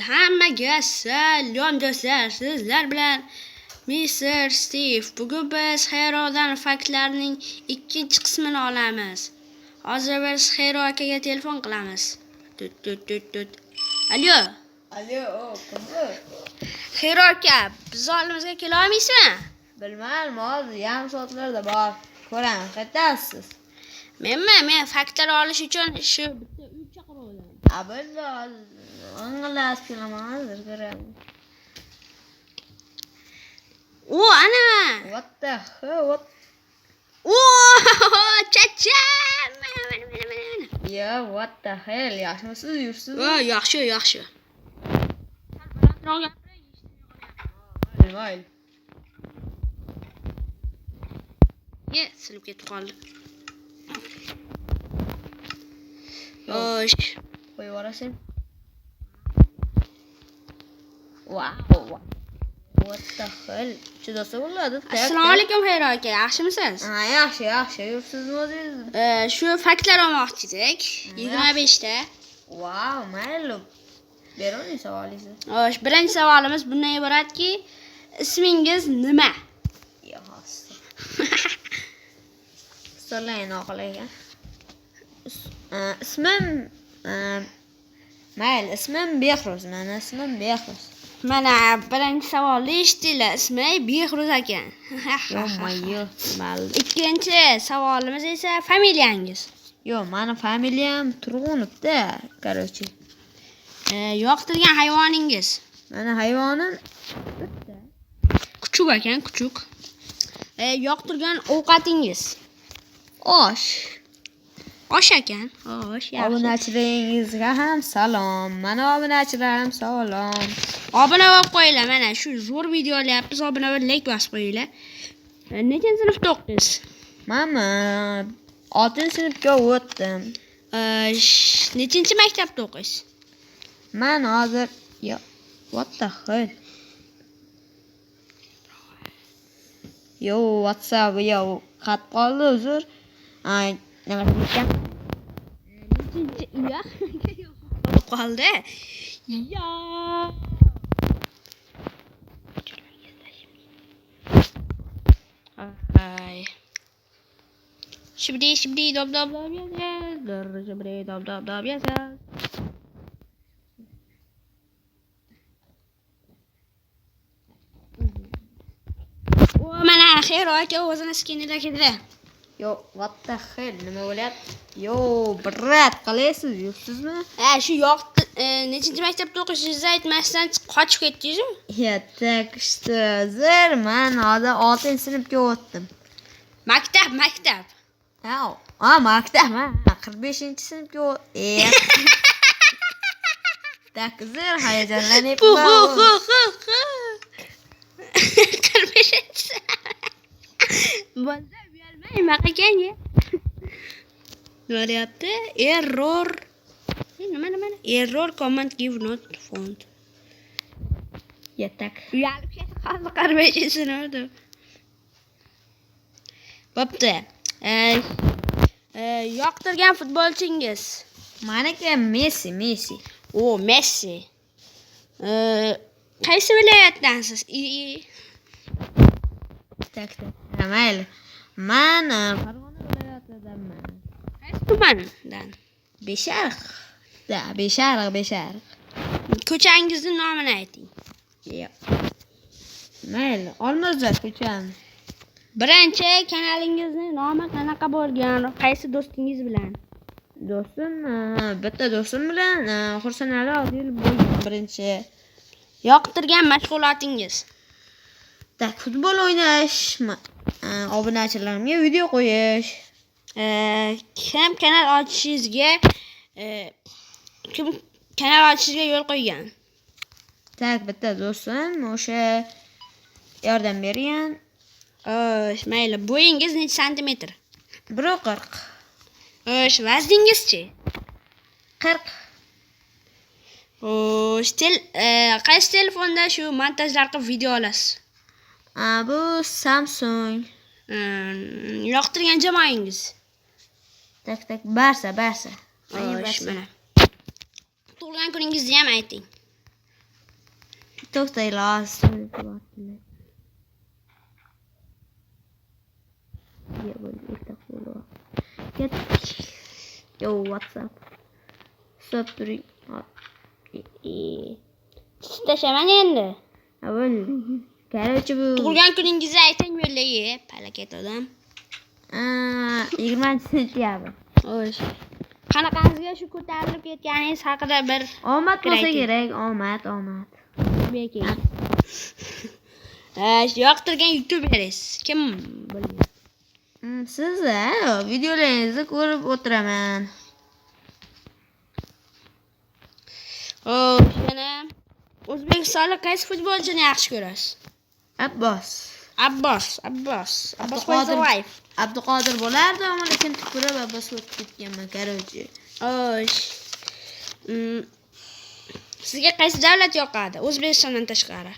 Hammaga salom do'stlar, sizlar bilan Mr. Steve. Bugun biz Herodan faktlarning ikkinchi qismini olamiz. Hozir biz Hero akaga telefon qilamiz. Tut tut tut tut. Alo, Alo, kim bu? Hero aka, biz oldimizga kela olmaysizmi? Bilmadim, hozir yarim soatlarda bor. Ko'raman, qayerdasiz? Menmi? Men faktlar olish uchun shu bitta uy chaqiruvdim. A, bo'ldi, hozir o'ng'illasib kelaman, hozir ko'raman. O, ana! What the hell? What? O, chacha! Mana, mana, mana, mana. Ya, what the hell? Yaxshimisiz, yuribsizmi? O, yaxshi, yaxshi. Sal balandroq gapiring, eshitmay qolyapman. Mayli. Ye, silib ketib qoldi. Xo'sh, Qo'yib yuborasan. Wow. What the hell? Chidasa bo'ladi. Assalomu alaykum Xayro aka, yaxshimisiz? Ha, yaxshi, yaxshi. Yuribsizmi o'zingiz? Shu faktlar olmoqchi edik. 25 ta. Wow, mayli. Beravering savolingizni. Xo'sh, birinchi savolimiz bundan iboratki, ismingiz nima? Ya, hozir. So'rlang oqil ekan. Ismim mayli, ismim Behruz. Mani ismim Behruz. Mana birinchi savolni eshitdinglar, ismi Behruz ekan. Yo'q, mayli. Ikkinchi savolimiz esa familiyangiz. Yo'q, mani familiyam Turg'unovda, короче. Yoqtirgan hayvoningiz? Mani hayvonim Kuchuk ekan, kuchuk. Yoqtirgan ovqatingiz? osh. Osh ekan. Osh, yaxshi. Obunachilaringizga ham salom. Mani obunachilarim salom. Obuna bo'lib qo'yinglar, mana shu zo'r video olyapmiz, obuna bo'lib like bosib qo'yinglar. Nechinchi sinfda o'qiysiz? Manmi 6-sinfga o'tdim. Nechinchi maktabda o'qiysiz? Man hozir yo, what the hell? Yo, WhatsApp yo, qatib qoldi, uzr. Ay, nima ekan? Nechinchi yo'q qoldi. Yo. Ay. Shibdi shibdi dob dob dob yasas. Shibdi dob dob dob yasas. O mana Xero aka o'zini skinida kirdi. Yo, what the hell? Nima bo'lyapti? Yo, brat, qalaysiz, yuribsizmi? Ha, shu yoqdi, nechinchi maktabda o'qishingizni aytmasdan qochib ketdingizmi? Ya, так что, hozir man hozir 6-sinfga o'tdim. Maktab, maktab. Ha, ha, maktab, ha, 45-sinfga Так, hozir hayajonlanyapman. Hu hu hu hu hu. 45-inchisi. Bo'lsa, uyalmang, nima qilgan ya? Nima deyapti? Error. Nima nima? Error command give not found. Ya, так. Uyalib ketib qoldi 45-sini deb. Bo'pti. Yoqtirgan futbolchingiz? Maniki Messi, Messi. O, Messi. Qaysi viloyatdansiz? Так, так. Ha, mayli. Man Farg'ona viloyatidanman. Qaysi tumandan? Beshariq. Da, Beshariq, Beshariq. Ko'changizni nomini ayting. Yo'q. Mayli, Olmazor ko'cham. Birinchi kanalingizni nomi qanaqa bo'lgan? Qaysi do'stingiz bilan? Do'stim, bitta do'stim bilan Xursandali Odil bo'lgan birinchi. Yoqtirgan mashg'ulotingiz? Так, futbol o'ynash, obunachilarimga video qo'yish. Kim kanal ochishingizga kim kanal ochishingizga yo'l qo'ygan? Так, bitta do'stim o'sha yordam bergan. Xo'sh, mayli. Bo'yingiz necha santimetr? 1.40. Xo'sh, vazningizchi? 40. Xo'sh, qaysi telefonda shu montajlar qilib video olasiz? Bu Samsung. Yoqtirgan jamoangiz? Так, так, Barsa, Barsa. Xo'sh, mana. Tug'ilgan kuningizni ham ayting. To'xtanglar. Ketdik. Yo, WhatsApp. Stop turing. Tashaman endi. Avval. Короче, bu Tug'ilgan kuningizni ayting bo'ldi, palakat odam. 20 sentyabr. Xo'sh. Qanaqasiga shu ko'tarilib ketganingiz haqida bir Omad bo'lsa Ayting. kerak, omad, omad. Beking. Yoqtirgan youtuberingiz kim bo'lgan? Siz videolaringizni ko'rib o'tiraman. Xo'sh, yana O'zbekistonlik qaysi futbolchini yaxshi ko'rasiz? Abbos. Abbos, Abbos, Abbos Abduqodir. Fayzullayev. Abduqodir bo'lardi, ammo lekin tupurib Abbos o'tib ketganman, короче. Xo'sh. Sizga qaysi davlat yoqadi? O'zbekistondan tashqari.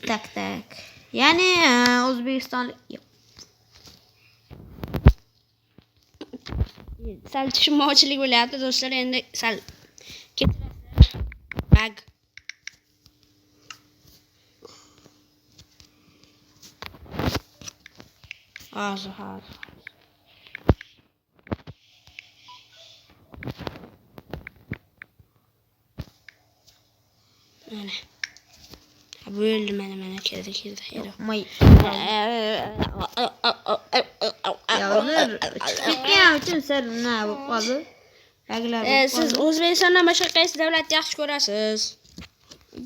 Так, так. Ya'ni O'zbekistonlik yo'q. Sal tushunmovchilik bo'lyapti do'stlar, endi sal kechirasizlar. Bag. Hozir, hozir. Mana. Bo'ldi, mana mana kirdi, kirdi. Hero. May. Yozir chiqib ketganim uchun sal nima bo'lib qoldi. Baglar bo'lib Siz qoldi. O'zbekistondan boshqa qaysi davlatni yaxshi ko'rasiz?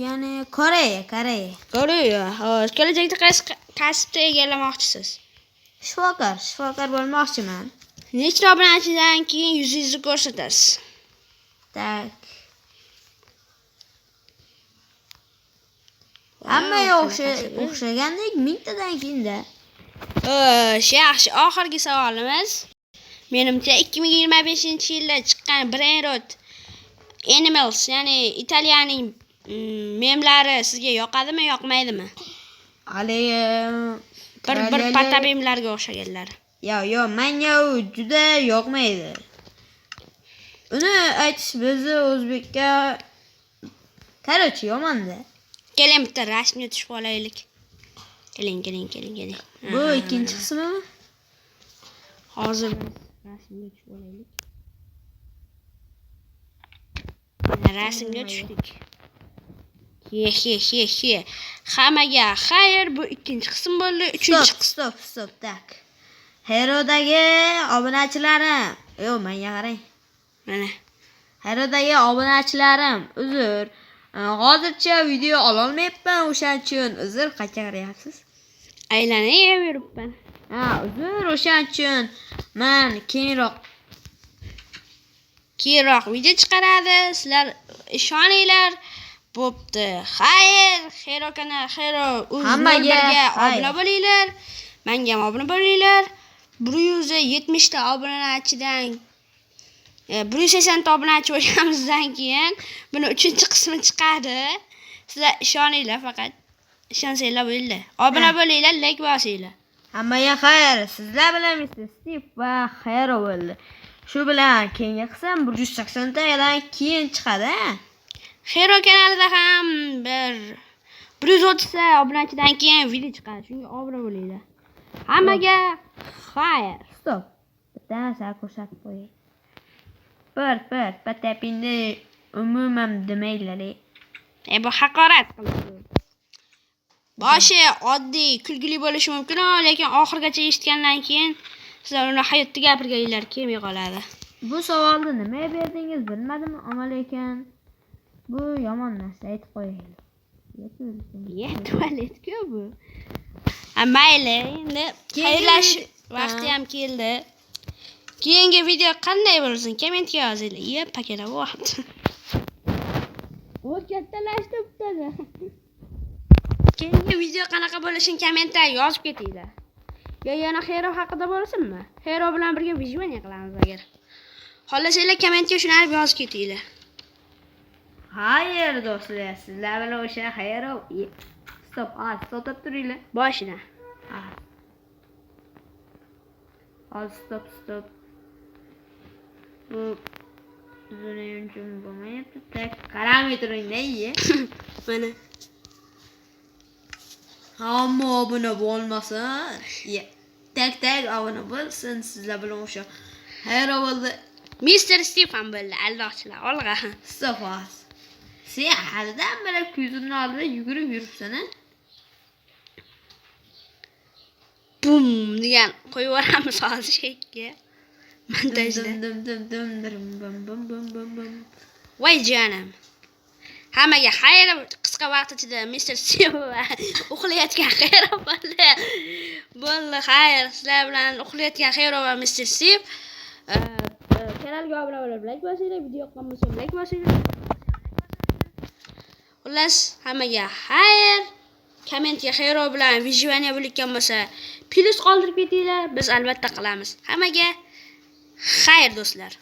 Ya'ni Koreya, Koreya. Koreya. Xo'sh, kelajakda qaysi kasbni egallamoqchisiz? Shifokor, shifokor bo'lmoqchiman. Nechta obunachidan keyin yuzingizni ko'rsatasiz? Так. Hammaga o'xshagandek mingtadan keyinda. Xo'sh, yaxshi. Oxirgi savolimiz. Menimcha 2025-yilda chiqqan Brainrot Animals, ya'ni Italiyaning memlari sizga yoqadimi, yoqmaydimi? Haligi Bir bir patapimlarga o'xshaganlar. Yo, yo, menga u juda yoqmaydi. Uni aytish bizni o'zbekka короче, yomonda. Keling bitta rasmga tushib olaylik. Keling, keling, keling, keling. Bu ikkinchi qismimi? Hozir biz rasmga tushib olaylik. Mana rasmga tushdik. He he he he. Hammaga xayr, bu ikkinchi qism bo'ldi. Uchinchi Stop, stop, stop, так. Herodagi obunachilarim. Yo'q, menga qarang. Mana. Herodagi obunachilarim, uzr. Hozircha video ololmayapman, o'shaning uchun uzr, qayerga qarayapsiz? Aylanib yuribman. Ha, uzr, o'shaning uchun men keyinroq video chiqaradi. Sizlar ishoninglar. Bo'pti. Xayr, Hero kanal, Hero uz Hammaga 01ga xayr. obuna bo'linglar. Menga ham obuna bo'linglar. 170 ta obunachidan 180 ta obunachi bo'lganimizdan keyin buni 3-qismi chiqadi. Sizlar ishoninglar faqat. Ishonsanglar bo'ldi. Obuna bo'linglar, like bosinglar. Hammaga xayr. Sizlar bilan Mr. Steve va Hero bo'ldi. Shu bilan keyingi qism 180 tadan keyin chiqadi. Ha? Hero kanalida ham bir 130 ta obunachidan keyin video chiqadi. Shunga obuna bo'linglar. Hammaga xayr. Stop. Bitta narsa ko'rsatib qo'yay. Bir, bir, patapinni umuman demanglar. Bu haqorat qilish. Boshi oddiy, kulgili bo'lishi mumkin, lekin oxirigacha eshitgandan keyin sizlar uni hayotda gapirganinglar kelmay qoladi. Bu savolni nimaga berdingiz bilmadim, ammo lekin bu yomon narsa aytib qo'yaylik. Ye, tualet-ku bu. Ha, mayli, endi xayrlash vaqti ham keldi. Keyingi video qanday bo'lsin? Kommentga yozinglar. Ye, pakana bo'pti. O kattalashdi bitadi. Keyingi video qanaqa bo'lishini kommentda yozib ketinglar. Yo yana Hero haqida bo'lsinmi? Hero bilan birga vijvaniya qilamiz agar. Xohlasanglar kommentga shuni yozib ketinglar. Xayr do'stlar, sizlar bilan o'sha Hero. Stop, to'xtab turinglar. Boshidan. Hozir stop, stop. Bu Buning uchun bo'lmayapti. Так, qaramay turing-da, iye. Mana. Hamma obuna bo'lmasin. Iye. Так, так, obuna bo'lsin. Sizlar bilan o'sha Hero bo'ldi. Mr. Steve ham bo'ldi, aldoqchilar. Olg'a. Stofas. Sen halidan beri ko'zimni oldida yugurib yuribsan, a? Bum degan qo'yib yuboramiz hozir shekka. Montajda. Dim dim dim dim dim bim bim bim bim bim. Voy jonim. Hammaga xayr, qisqa vaqt ichida Mr. Steve va uxlayotgan Hero bo'ldi. Bo'ldi, xayr. Sizlar bilan uxlayotgan Hero va Mr. Steve. Kanalga obuna bo'lib, like bosinglar, video yoqqan bo'lsa like bosinglar. Xullas, hammaga xayr. Kommentga Hero bilan выживание bo'layotgan bo'lsa, plyus qoldirib ketinglar, biz albatta qilamiz. Hammaga xayr do'stlar.